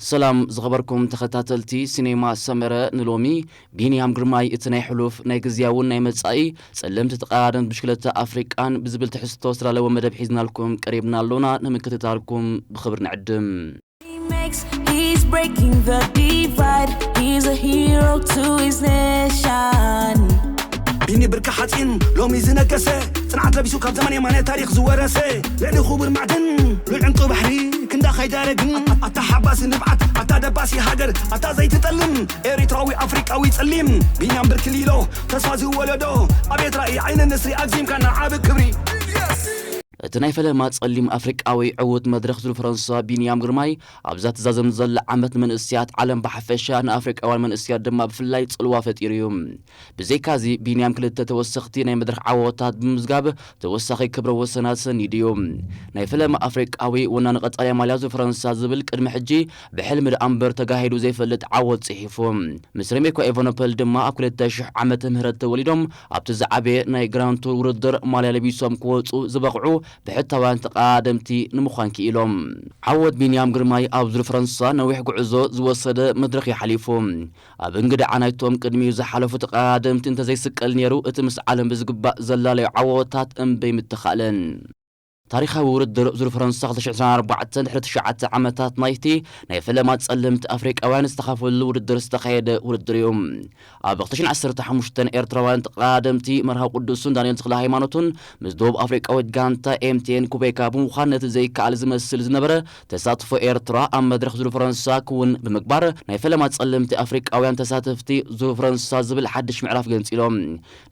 ሰላም ዝኸበርኩም ተኸታተልቲ ሲኔማ ሰመረ፣ ንሎሚ ቢንያም ግርማይ እቲ ናይ ሕሉፍ ናይ ግዝያውን ናይ መጻኢ ጸለምቲ ተቐዳደምቲ ብሽክለታ ኣፍሪቃን ብዝብል ትሕዝቶ ዝተዳለወ መደብ ሒዝናልኩም ቀሪብና ኣሎና። ንምክትታልኩም ብኽብሪ ንዕድም። He makes, he's breaking the divide. He's a hero to his nation. ቢኒ ብርኪ ሓፂን ሎሚ ዝነገሰ፣ ፅንዓት ለቢሱ ካብ ዘመን የማነ ታሪኽ ዝወረሰ፣ ልዕሊ ክቡር ማዕድን ሉል ዕንቂ ባሕሪ ክንዳ ካይዳረግን፣ ኣታ ሓባሲ ንብዓት፣ ኣታ ደባሲ ሃገር፣ ኣታ ዘይትጠልም ኤሪትራዊ ኣፍሪቃዊ ጸሊም ቢንያም ብርኪ ሊሎ፣ ተስፋ ዝወለዶ ኣቤት ራኢ ዓይኒ ንስሪ ኣግዚምካ ንዓቢ ክብሪ። እቲ ናይ ፈለማ ጸሊም ኣፍሪቃዊ ዕዉት መድረኽ ዙር ፈረንሳ ቢንያም ግርማይ ኣብዛ ትዛዘም ዘላ ዓመት ንመንእሰያት ዓለም ብሓፈሻ ንኣፍሪቃውያን መንእሰያት ድማ ብፍላይ ጽልዋ ፈጢሩ እዩ። ብዘይካዚ ቢንያም ክልተ ተወሰኽቲ ናይ መድረኽ ዓወታት ብምምዝጋብ ተወሳኺ ክብረ ወሰናት ሰኒዱ እዩ። ናይ ፈለማ ኣፍሪቃዊ ወናኒ ቀጻልያ ማልያ ዙር ፈረንሳ ዝብል ቅድሚ ሕጂ ብሕልሚ ደኣ እምበር ተጋሂዱ ዘይፈልጥ ዓወት ጽሒፉ። ምስ ሬሜኮ ኤቨኖፐል ድማ ኣብ ክልተ ሽሕ ዓመተ ምህረት ተወሊዶም ኣብቲ ዝዓበየ ናይ ግራንድ ቱር ውድድር ማልያ ለቢሶም ክወጹ ዝበቕዑ ብሕታውያን ተቐዳደምቲ ንምዃን ክኢሎም። ዓወት ቢንያም ግርማይ ኣብ ዙር ፈረንሳ ነዊሕ ጉዕዞ ዝወሰደ መድረኽ እዩ ሓሊፉ። ኣብ እንግድዓ ናይቶም ቅድሚኡ ዝሓለፉ ተቐዳደምቲ እንተዘይስቀል ነይሩ እቲ ምስ ዓለም ብዝግባእ ዘላለዩ ዓወታት እምበይ ምተኻእለን። ታሪኻዊ ውድድር ዙር ፈረንሳ ክልተ ሽሕ ዕስራን ኣርባዕተን ድሕሪ ትሽዓተ ዓመታት ናይቲ ናይ ፈለማ ጸለምቲ ኣፍሪቃውያን ዝተኻፈሉ ውድድር ዝተኻየደ ውድድር እዩ። ኣብ ክልተ ሽሕን ዓሰርተ ሓሙሽተን ኤርትራውያን ተቐዳደምቲ መርሃዊ ቅዱስን ዳንኤል ተኽለ ሃይማኖትን ምስ ደቡብ ኣፍሪቃዊት ጋንታ ኤምቲኤን ኩቤካ ብምዃን ነቲ ዘይከኣል ዝመስል ዝነበረ ተሳትፎ ኤርትራ ኣብ መድረኽ ዙር ፈረንሳ ክውን ብምግባር ናይ ፈለማ ጸለምቲ ኣፍሪቃውያን ተሳተፍቲ ዙር ፈረንሳ ዝብል ሓድሽ ምዕራፍ ገንጺሎም።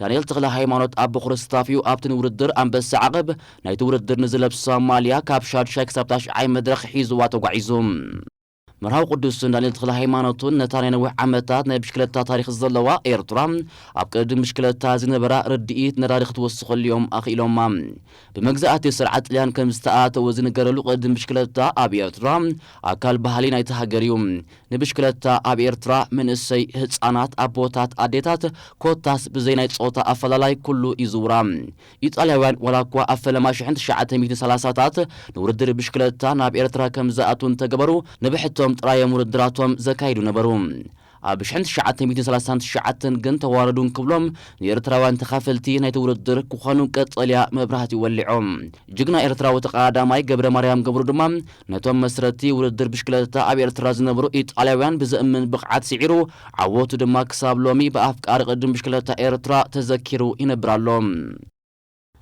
ዳንኤል ተኽለ ሃይማኖት ኣብ በኹሪ ስታፍ እዩ ኣብቲ ንውድድር ኣንበሳ ዓቐብ ናይቲ ውድድር ንዝለብሳ ማልያ ካብ ሻድሻይ ክሳብ ታሽዓይ መድረኽ ሒዝዋ ተጓዒዙ። መርሃዊ ቅዱስን ዳንኤል ተኽለ ሃይማኖትን ነታ ናይ ነዊሕ ዓመታት ናይ ብሽክለታ ታሪኽ ዘለዋ ኤርትራ ኣብ ቅድም ብሽክለታ ዝነበራ ርድኢት ነዳዲ ክትወስኸሉ እዮም ኣኽኢሎማ። ብመግዛእቲ ስርዓት ጥልያን ከም ዝተኣተወ ዝንገረሉ ቅድም ብሽክለታ ኣብ ኤርትራ ኣካል ባህሊ ናይቲ ሃገር እዩ። ንብሽክለታ ኣብ ኤርትራ መንእሰይ፣ ህጻናት፣ ኣቦታት፣ ኣዴታት ኮታስ ብዘይ ናይ ጾታ ኣፈላላይ ኩሉ ይዝውራ። ኢጣልያውያን ዋላ እኳ ኣብ ፈለማ ሽሕን ትሽዓተ ሚእትን ሰላሳታት ንውድድር ብሽክለታ ናብ ኤርትራ ከም ዝኣትዉ እንተገበሩ ንብሕቶም ጥራዮም ውድድራቶም ዘካይዱ ነበሩ። ኣብ ሽሕን ትሽዓተ ሚእትን ሰላሳን ትሽዓተን ግን ተዋረዱ እንክብሎም ንኤርትራውያን ተኻፈልቲ ናይቲ ውድድር ክኾኑ ቀጠልያ መብራህቲ ወሊዖም። ጅግና ኤርትራዊ ተቐዳዳማይ ገብረ ማርያም ገብሩ ድማ ነቶም መስረቲ ውድድር ብሽክለታ ኣብ ኤርትራ ዝነበሩ ኢጣልያውያን ብዘእምን ብቕዓት ስዒሩ ዓወቱ ድማ ክሳብ ሎሚ ብኣፍቃሪ ቅድም ብሽክለታ ኤርትራ ተዘኪሩ ይነብር ኣሎ።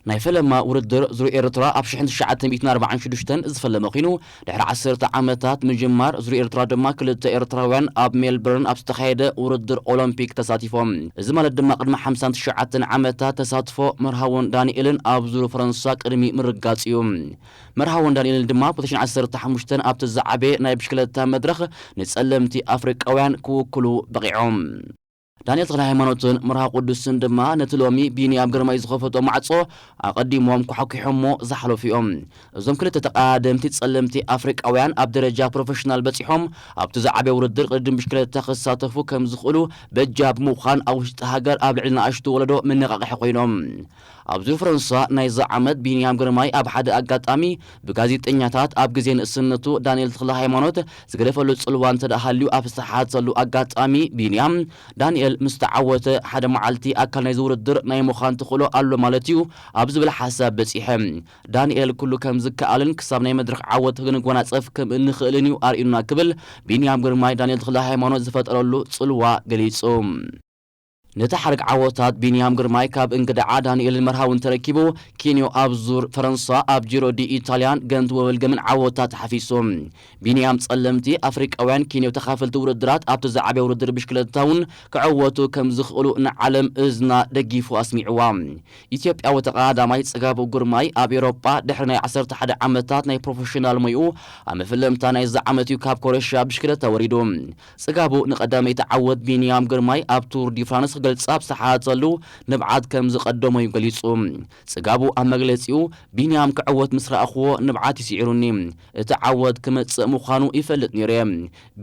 ናይ ፈለማ ውድድር ዙር ኤርትራ ኣብ ሽሕን ትሽዓተ ሚእትን ኣርባዓን ሽዱሽተን ዝፈለመ ኮይኑ ድሕሪ ዓሰርተ ዓመታት ምጅማር ዙር ኤርትራ ድማ ክልተ ኤርትራውያን ኣብ ሜልበርን ኣብ ዝተኻየደ ውድድር ኦሎምፒክ ተሳቲፎም። እዚ ማለት ድማ ቅድሚ ሓምሳን ትሽዓተን ዓመታት ተሳትፎ መርሃውን ዳንኤልን ኣብ ዙር ፈረንሳ ቅድሚ ምርጋጽ እዩ። መርሃውን ዳንኤልን ድማ ኣብ ክልተ ሽሕን ዓሰርተ ሓሙሽተን ኣብቲ ዝዓበየ ናይ ብሽክለታ መድረኽ ንጸለምቲ ኣፍሪቃውያን ክውክሉ በቒዖም። ዳንኤል ተኽለ ሃይማኖትን መርሃ ቅዱስን ድማ ነቲ ሎሚ ቢንያም ግርማይ ዝኸፈቶ ማዕጾ ኣቐዲሞም ኳሕኲሖሞ ዝሓለፉ እዮም። እዞም ክልተ ተቐዳደምቲ ጸለምቲ ኣፍሪቃውያን ኣብ ደረጃ ፕሮፌሽናል በጺሖም ኣብቲ ዝዓበየ ውድድር ቅድድም ብሽክለታ ክሳተፉ ከም ዝኽእሉ በጃ ብምዃን ኣብ ውሽጢ ሃገር ኣብ ልዕሊ ንኣሽቱ ወለዶ መነቓቕሒ ኮይኖም። ኣብ ዙር ፈረንሳ ናይዚ ዓመት ቢንያም ግርማይ ኣብ ሓደ ኣጋጣሚ ብጋዜጠኛታት ኣብ ግዜ ንእስነቱ ዳንኤል ተኽለ ሃይማኖት ዝገደፈሉ ጽልዋ እንተ ደኣ ሃልዩ ኣብ ዝተሓተሉ ኣጋጣሚ ቢንያም ዳንኤል ምስ ተዓወተ ሓደ መዓልቲ ኣካል ናይዚ ውድድር ናይ ምዃን ተኽእሎ ኣሎ ማለት እዩ ኣብ ዝብል ሓሳብ በጺሐ። ዳንኤል ኩሉ ከም ዝከኣልን ክሳብ ናይ መድረኽ ዓወት ክንጎናጸፍ ከም እንኽእልን እዩ ኣርእዩና ክብል ቢንያም ግርማይ ዳንኤል ተኽለ ሃይማኖት ዝፈጠረሉ ጽልዋ ገሊጹ። ነቲ ሓረግ ዓወታት ቢንያም ግርማይ ካብ እንግድዓ ዳንኤልን መርሃውን ተረኪቡ ኪንዮ ኣብ ዙር ፈረንሳ ኣብ ጂሮ ዲ ኢታልያን ገንት ወበልገምን ዓወታት ሓፊሱ። ቢንያም ጸለምቲ ኣፍሪቃውያን ኪንዮ ተኻፈልቲ ውድድራት ኣብቲ ዝዓበየ ውድድር ብሽክለታ እውን ክዕወቱ ከም ዝኽእሉ ንዓለም እዝና ደጊፉ ኣስሚዕዋ። ኢትዮጵያዊ ተቐዳዳማይ ጽጋቡ ግርማይ ኣብ ኤውሮጳ ድሕሪ ናይ ዓሰርተ ሓደ ዓመታት ናይ ፕሮፌሽናል ሞይኡ ኣብ መፈለምታ ናይዚ ዓመት እዩ ካብ ኮረሽያ ብሽክለታ ወሪዱ። ጽጋቡ ንቐዳመይቲ ዓወት ቢንያም ግርማይ ኣብ ቱር ዲ ፍራንስ ክገልጽ ኣብ ዝሓተሉ ንብዓት ከም ዝቐደሞ እዩ ገሊጹ። ጽጋቡ ኣብ መግለጺኡ፣ ቢንያም ክዕወት ምስ ረኣኽዎ ንብዓት ይስዒሩኒ። እቲ ዓወት ክመጽእ ምዃኑ ይፈልጥ ነይረ።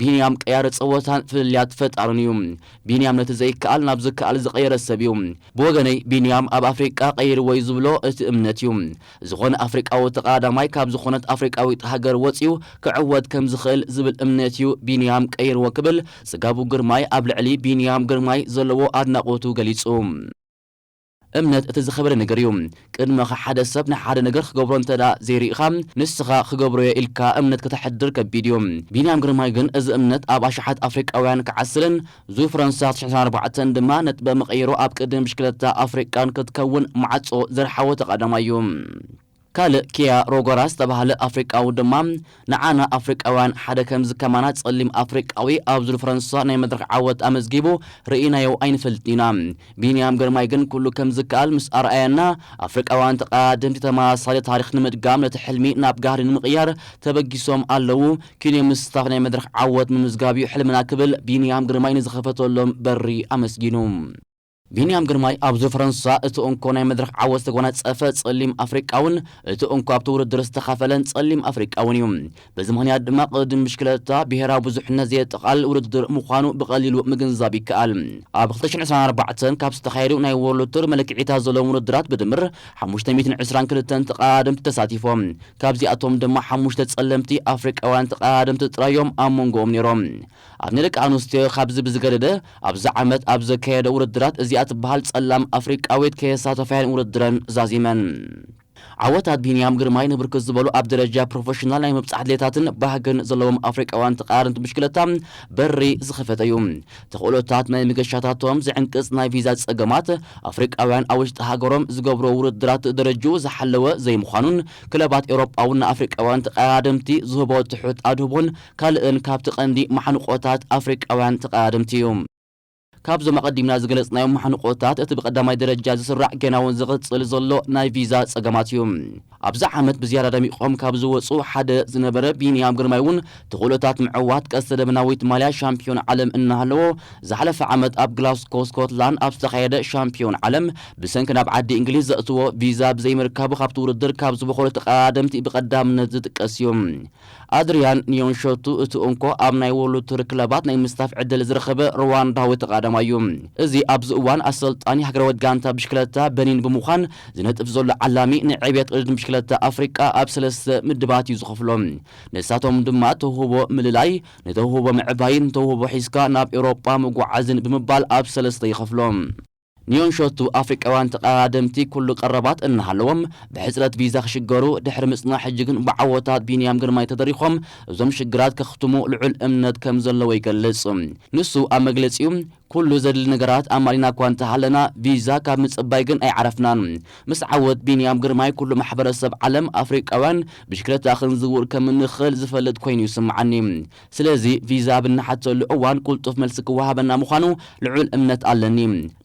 ቢንያም ቀያሪ ጸወታን ፍልልያት ፈጣርን እዩ። ቢንያም ነቲ ዘይከኣል ናብ ዝከኣል ዝቐየረ ሰብ እዩ። ብወገነይ ቢንያም ኣብ ኣፍሪቃ ቀይርዎ እዩ ዝብሎ እቲ እምነት እዩ። ዝኾነ ኣፍሪቃዊ ተቐዳዳማይ ካብ ዝኾነት ኣፍሪቃዊት ሃገር ወጺኡ ክዕወት ከም ዝኽእል ዝብል እምነት እዩ ቢንያም ቀይርዎ ክብል ጽጋቡ ግርማይ ኣብ ልዕሊ ቢንያም ግርማይ ዘለዎ ኣድናቖቱ ገሊጹ። እምነት እቲ ዝኸበረ ነገር እዩ። ቅድመኻ ሓደ ሰብ ንሓደ ነገር ክገብሮ እንተ ደኣ ዘይርኢኻ፣ ንስኻ ክገብሮ እየ ኢልካ እምነት ከተሕድር ከቢድ እዩ። ቢንያም ግርማይ ግን እዚ እምነት ኣብ ኣሽሓት ኣፍሪቃውያን ክዓስልን፣ ዙር ፈረንሳ ትሽዓን ኣርባዕተን ድማ ነጥበ መቐይሮ ኣብ ቅድሚ ብሽክለታ ኣፍሪቃን ክትከውን ማዕጾ ዘርሓወ ተቐዳማይ እዩ። ካልእ ኪያ ሮጎራ ዝተባህለ ኣፍሪቃዊ ድማ፣ ንዓና ኣፍሪቃውያን ሓደ ከምዚ ከማና ጸሊም ኣፍሪቃዊ ኣብ ዙር ፈረንሳ ናይ መድረኽ ዓወት ኣመዝጊቡ ርኢናዮ ኣይንፈልጥን ኢና። ቢንያም ግርማይ ግን ኩሉ ከም ዝከኣል ምስ ኣርኣየና፣ ኣፍሪቃውያን ተቐዳደምቲ ተመሳሳሊ ታሪኽ ንምድጋም ነቲ ሕልሚ ናብ ጋህሪ ንምቕያር ተበጊሶም ኣለዉ። ኪንዮ ምስታፍ ናይ መድረኽ ዓወት ምምዝጋብ እዩ ሕልምና ክብል ቢንያም ግርማይ ንዝኸፈተሎም በሪ ኣመስጊኑ። ቢንያም ግርማይ ኣብ ዙር ፈረንሳ እቲ እንኮ ናይ መድረኽ ዓወት ዝተጎናጸፈ ጸሊም ኣፍሪቃውን እቲ እንኮ ኣብቲ ውድድር ዝተኻፈለን ጸሊም ኣፍሪቃውን እዩ። በዚ ምኽንያት ድማ ቅድድም ብሽክለታ ብሄራዊ ብዙሕነት ዘየጠቓልል ውድድር ምዃኑ ብቐሊሉ ምግንዛብ ይከኣል። ኣብ ክልተ ሽሕን ዕስራን ኣርባዕተን ካብ ዝተኻየዱ ናይ ወርልድ ቱር መለክዒታት ዘለዎም ውድድራት ብድምር ሓሙሽተ ሚእትን ዕስራን ክልተን ተቐዳደምቲ ተሳቲፎም። ካብዚኣቶም ድማ ሓሙሽተ ጸለምቲ ኣፍሪቃውያን ተቐዳደምቲ ጥራዮም ኣብ መንጎኦም ነይሮም። ኣብ ናይ ደቂ ኣንስትዮ ካብዚ ብዝገደደ፣ ኣብዚ ዓመት ኣብ ዘካየደ ውድድራት እዚኣ ትበሃል ጸላም ኣፍሪቃዊት ከየሳተፋ እየን ውድድረን ዛዚመን። ዓወታት ቢንያም ግርማይ ንብርክት ዝበሉ ኣብ ደረጃ ፕሮፌሽናል ናይ ምብጻሕ ድሌታትን ባህግን ዘለዎም ኣፍሪቃውያን ተቐዳደምቲ ብሽክለታ በሪ ዝኸፈተ እዩ። ተኽእሎታት ናይ መገሻታቶም ዝዕንቅጽ ናይ ቪዛ ጸገማት፣ ኣፍሪቃውያን ኣብ ውሽጢ ሃገሮም ዝገብርዎ ውድድራት ደረጅኡ ዝሓለወ ዘይምዃኑን፣ ክለባት ኤውሮጳ እውን ንኣፍሪቃውያን ተቐዳደምቲ ዝህቦ ትሑት ኣድህቦን ካልእን ካብቲ ቀንዲ ማሕንቆታት ኣፍሪቃውያን ተቐዳደምቲ እዩ። ካብዞም ኣቐዲምና ዝገለጽናዮም ማሕንቆታት፣ እቲ ብቐዳማይ ደረጃ ዝስራዕ ጌና እውን ዝቕጽል ዘሎ ናይ ቪዛ ጸገማት እዩ። ኣብዚ ዓመት ብዝያዳ ደሚቖም ካብ ዝወጹ ሓደ ዝነበረ ቢንያም ግርማይ እውን፣ ተኽእሎታት ምዕዋት ቀስተ ደመናዊት ማልያ ሻምፒዮን ዓለም እናሃለዎ፣ ዝሓለፈ ዓመት ኣብ ግላስኮ ስኮትላንድ ኣብ ዝተኻየደ ሻምፒዮን ዓለም፣ ብሰንኪ ናብ ዓዲ እንግሊዝ ዘእትዎ ቪዛ ብዘይምርካቡ፣ ካብቲ ውድድር ካብ ዝበኸሉ ተቐዳደምቲ ብቐዳምነት ዝጥቀስ እዩ። ኣድርያን ኒዮንሾቱ እቲ እንኮ ኣብ ናይ ወርልድ ቱር ክለባት ናይ ምስታፍ ዕድል ዝረኸበ ሩዋንዳዊ ተቐዳዳማይ እዩ። እዚ ኣብዚ እዋን ኣሰልጣኒ ሃገራዊት ጋንታ ብሽክለታ በኒን ብምዃን ዝነጥፍ ዘሎ ዓላሚ፣ ንዕብየት ቅድድም ብሽክለታ ኣፍሪቃ ኣብ ሰለስተ ምድባት እዩ ዝኸፍሎ። ንሳቶም ድማ ተውህቦ ምልላይ፣ ንተውህቦ ምዕባይን ንተውህቦ ሒዝካ ናብ ኤውሮጳ ምጉዓዝን ብምባል ኣብ ሰለስተ ይኸፍሎ። ኒዮን ሾቱ ኣፍሪቃውያን ተቐዳደምቲ ኩሉ ቀረባት እናሃለዎም ብሕጽረት ቪዛ ክሽገሩ ድሕሪ ምጽናሕ፣ ሕጂ ግን ብዓወታት ቢንያም ግርማይ ተደሪኾም እዞም ሽግራት ከኽትሙ ልዑል እምነት ከም ዘለዎ ይገልጽ። ንሱ ኣብ መግለጺኡ፣ "ኩሉ ዘድሊ ነገራት ኣማሊና እኳ እንተሃለና፣ ቪዛ ካብ ምጽባይ ግን ኣይዓረፍናን። ምስ ዓወት ቢንያም ግርማይ ኩሉ ማሕበረሰብ ዓለም ኣፍሪቃውያን ብሽክለታ ክንዝውር ከም እንኽእል ዝፈልጥ ኮይኑ ይስምዓኒ። ስለዚ ቪዛ ብንሓተሉ እዋን ቅልጡፍ መልሲ ክወሃበና ምዃኑ ልዑል እምነት ኣለኒ።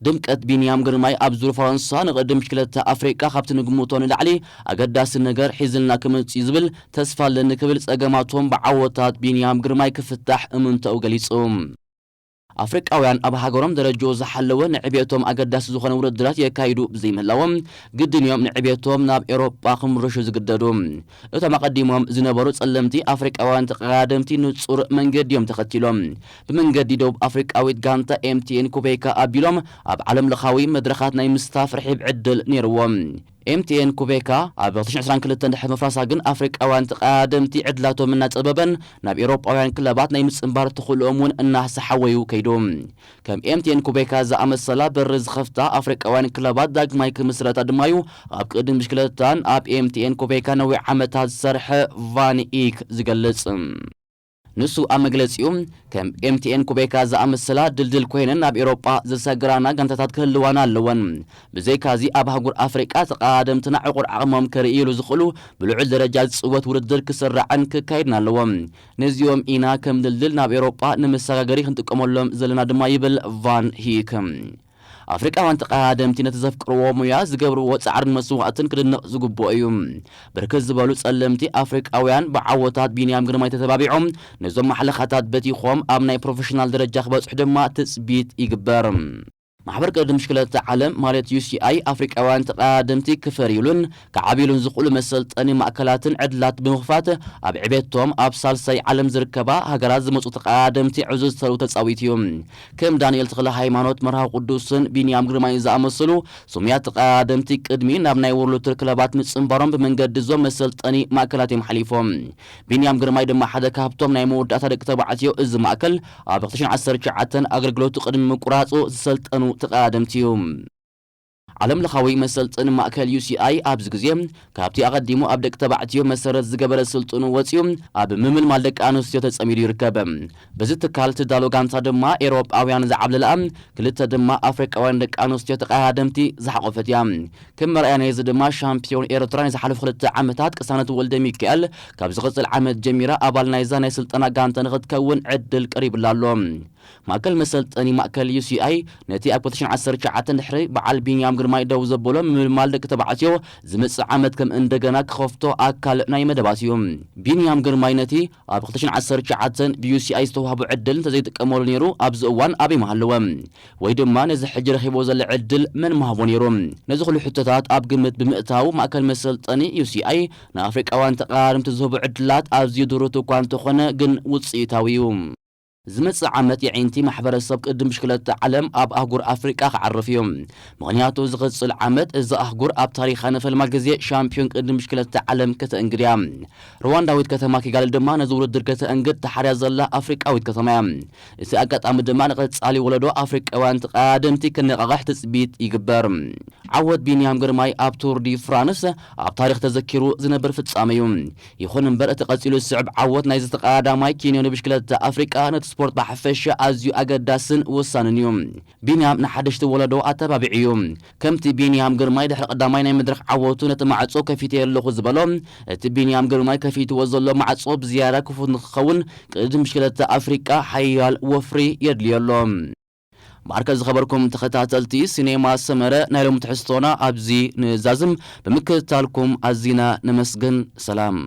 ድምቀት ቢንያም ግርማይ ኣብ ዙር ፈረንሳ ንቕድድም ብሽክለታ ኣፍሪቃ ካብቲ ንግምቶ ንላዕሊ ኣገዳሲ ነገር ሒዝልና ክመጽእ እዩ ዝብል ተስፋ ኣለኒ" ክብል ጸገማቶም ብዓወታት ቢንያም ግርማይ ክፍታሕ እምንተኡ ገሊጹ። ኣፍሪቃውያን ኣብ ሃገሮም ደረጃኡ ዝሓለወ ንዕብየቶም ኣገዳሲ ዝኾነ ውድድራት የካይዱ ብዘይምህላዎም፣ ግድን እዮም ንዕብየቶም ናብ ኤውሮጳ ክምርሹ ዝግደዱ። እቶም ኣቐዲሞም ዝነበሩ ጸለምቲ ኣፍሪቃውያን ተቐዳደምቲ ንጹር መንገዲ እዮም ተኸቲሎም። ብመንገዲ ደቡብ ኣፍሪቃዊት ጋንታ ኤምቲኤን ኩቤካ ኣቢሎም ኣብ ዓለም ለኻዊ መድረኻት ናይ ምስታፍ ርሒብ ዕድል ነይርዎም። ኤምቲኤን ኩቤካ ኣብ ክልተ ሽሕን ዕስራን ክልተን ድሕሪ ምፍራሳ ግን ኣፍሪቃውያን ተቐዳደምቲ ዕድላቶም እናጸበበን ናብ ኤውሮጳውያን ክለባት ናይ ምጽንባር ተኽእሎኦም እውን እናሰሓወዩ ከይዱ። ከም ኤምቲኤን ኩቤካ ዝኣመሰላ በሪ ዝኸፍታ ኣፍሪቃውያን ክለባት ዳግማይ ክምስረታ ድማዩ ኣብ ቅድድም ብሽክለታን ኣብ ኤምቲኤን ኩቤካ ነዊሕ ዓመታት ዝሰርሐ ቫን ኢክ ዝገልጽ። ንሱ ኣብ መግለጺኡ፣ "ከም ኤምቲኤን ኩቤካ ዝኣመሰላ ድልድል ኮይነን ናብ ኤውሮጳ ዘሰግራና ጋንታታት ክህልዋና ኣለወን። ብዘይካዚ ኣብ ኣህጉር ኣፍሪቃ ተቐዳደምትና ዕቑር ዓቕሞም ከርእይሉ ዝኽእሉ ብልዑል ደረጃ ዝጽወት ውድድር ክስራዕን ክካየድን ኣለዎ። ነዚኦም ኢና ከም ድልድል ናብ ኤውሮጳ ንመሰጋገሪ ክንጥቀመሎም ዘለና ድማ" ይብል ቫን ሂክ። ኣፍሪቃውያን ተቐዳደምቲ ነቲ ዘፍቅርዎ ሙያ ዝገብርዎ ጻዕርን መስዋእትን ክድነቕ ዝግብኦ እዩ። ብርክት ዝበሉ ጸለምቲ ኣፍሪቃውያን ብዓወታት ቢንያም ግርማይ ተተባቢዖም ነዞም ማሕለኻታት በቲኾም ኣብ ናይ ፕሮፌሽናል ደረጃ ክበጽሑ ድማ ትጽቢት ይግበር። ማሕበር ቅድድም ብሽክለታ ዓለም ማለት ዩ ሲ ኣይ ኣፍሪቃውያን ተቐዳደምቲ ክፈርዩሉን ክዓብዩሉን ዝኽእሉ መሰልጠኒ ማእከላትን ዕድላት ብምኽፋት ኣብ ዕቤቶም ኣብ ሳልሳይ ዓለም ዝርከባ ሃገራት ዝመፁ ተቐዳደምቲ ዕዙዝ ተርኡ ተፃዊቱ እዩ። ከም ዳንኤል ተኽለ ሃይማኖት፣ መርሃዊ ቅዱስን ቢንያም ግርማይን ዝኣመሰሉ ስሙያት ተቐዳደምቲ ቅድሚ ናብ ናይ ወርልድ ቱር ክለባት ምፅንባሮም ብመንገዲ እዞም መሰልጠኒ ማእከላት እዮም ሓሊፎም። ቢንያም ግርማይ ድማ ሓደ ካብቶም ናይ መወዳእታ ደቂ ተባዕትዮ እዚ ማእከል ኣብ ክልተ ሽሕን ዓሰርተ ትሽዓተን ኣገልግሎቱ ቅድሚ ምቁራፁ ዝሰልጠኑ ተቐዳደምቲ እዩ። ዓለም ለኻዊ መሰልጥን ማእከል ዩ ሲ ኣይ ኣብዚ ግዜ ካብቲ ኣቐዲሙ ኣብ ደቂ ተባዕትዮ መሰረት ዝገበረ ስልጥኑ ወፂኡ ኣብ ምምልማል ደቂ ኣንስትዮ ተጸሚዱ ይርከብ። በዚ ትካል ትዳሎ ጋንታ ድማ ኤውሮጳውያን ዝዓብለልኣ ክልተ ድማ ኣፍሪቃውያን ደቂ ኣንስትዮ ተቐዳደምቲ ዝሓቖፈት እያ። ከም መርኣያ ናይዚ ድማ ሻምፒዮን ኤርትራ ናይ ዝሓለፉ ክልተ ዓመታት ቅሳነት ወልደ ሚካኤል ካብ ዝቕጽል ዓመት ጀሚራ ኣባል ናይዛ ናይ ስልጠና ጋንታ ንኽትከውን ዕድል ቀሪብላ ኣሎ። ማእከል መሰልጠኒ ማእከል ዩ ሲ ኣይ ነቲ ኣብ ክልተ ሽሕን ዓሰርተ ትሽዓተን ድሕሪ በዓል ቢንያም ግርማይ ደው ዘበሎ ምምልማል ደቂ ተባዕትዮ ዝመጽእ ዓመት ከም እንደገና ክኸፍቶ ኣካል ናይ መደባት እዩ። ቢንያም ግርማይ ነቲ ኣብ ክልተ ሽሕን ዓሰርተ ትሽዓተን ብ ዩ ሲ ኣይ ዝተዋህቦ ዕድል እንተዘይጥቀመሉ ነይሩ ኣብዚ እዋን ኣበይ ምሃለወ? ወይ ድማ ነዚ ሕጂ ረኺቦ ዘሎ ዕድል መን ምሃቦ ነይሩ? ነዚ ኩሉ ሕቶታት ኣብ ግምት ብምእታው ማእከል መሰልጠኒ ዩ ሲ ኣይ ንኣፍሪቃውያን ተቐራርምቲ ዝህቦ ዕድላት ኣዝዩ ድሩት እኳ እንተኾነ ግን ውጽኢታዊ እዩ። ዝመጽእ ዓመት የዒንቲ ማሕበረሰብ ቅድም ብሽክለታ ዓለም ኣብ ኣህጉር ኣፍሪቃ ክዓርፍ እዩ። ምኽንያቱ ዝቕጽል ዓመት እዛ ኣህጉር ኣብ ታሪኻ ንፈልማ ግዜ ሻምፒዮን ቅድም ብሽክለታ ዓለም ከተእንግድ እያ። ሩዋንዳዊት ከተማ ኪጋሊ ድማ ነዚ ውድድር ከተእንግድ ተሓርያ ዘላ ኣፍሪቃዊት ከተማ እያ። እቲ ኣጋጣሚ ድማ ንቐጻሊ ወለዶ ኣፍሪቃውያን ተቐዳደምቲ ከነቓቕሕ ትጽቢት ይግበር። ዓወት ቢንያም ግርማይ ኣብ ቱር ዲ ፍራንስ ኣብ ታሪኽ ተዘኪሩ ዝነብር ፍጻመ እዩ። ይኹን እምበር እቲ ቀጺሉ ዝስዕብ ዓወት ናይዚ ተቐዳዳማይ ኬንዮ ንብሽክለታ ኣፍሪቃ ነቲ ስፖርት ብሓፈሻ ኣዝዩ ኣገዳስን ወሳንን እዩ። ቢንያም ንሓደሽቲ ወለዶ ኣተባቢዑ እዩ። ከምቲ ቢንያም ግርማይ ድሕሪ ቀዳማይ ናይ መድረኽ ዓወቱ ነቲ ማዕጾ ከፊተ ኣለኹ ዝበሎ፣ እቲ ቢንያም ግርማይ ከፊትዎ ዘሎ ማዕጾ ብዝያዳ ክፉት ንክኸውን ቅድድም ብሽክለታ ኣፍሪቃ ሓያል ወፍሪ የድልዮ ኣሎ። ማርከ ዝኸበርኩም ተኸታተልቲ ሲኔማ ሰመረ ናይ ሎሚ ትሕዝቶና ኣብዚ ንዛዝም። ብምክትታልኩም ኣዚና ነመስግን። ሰላም።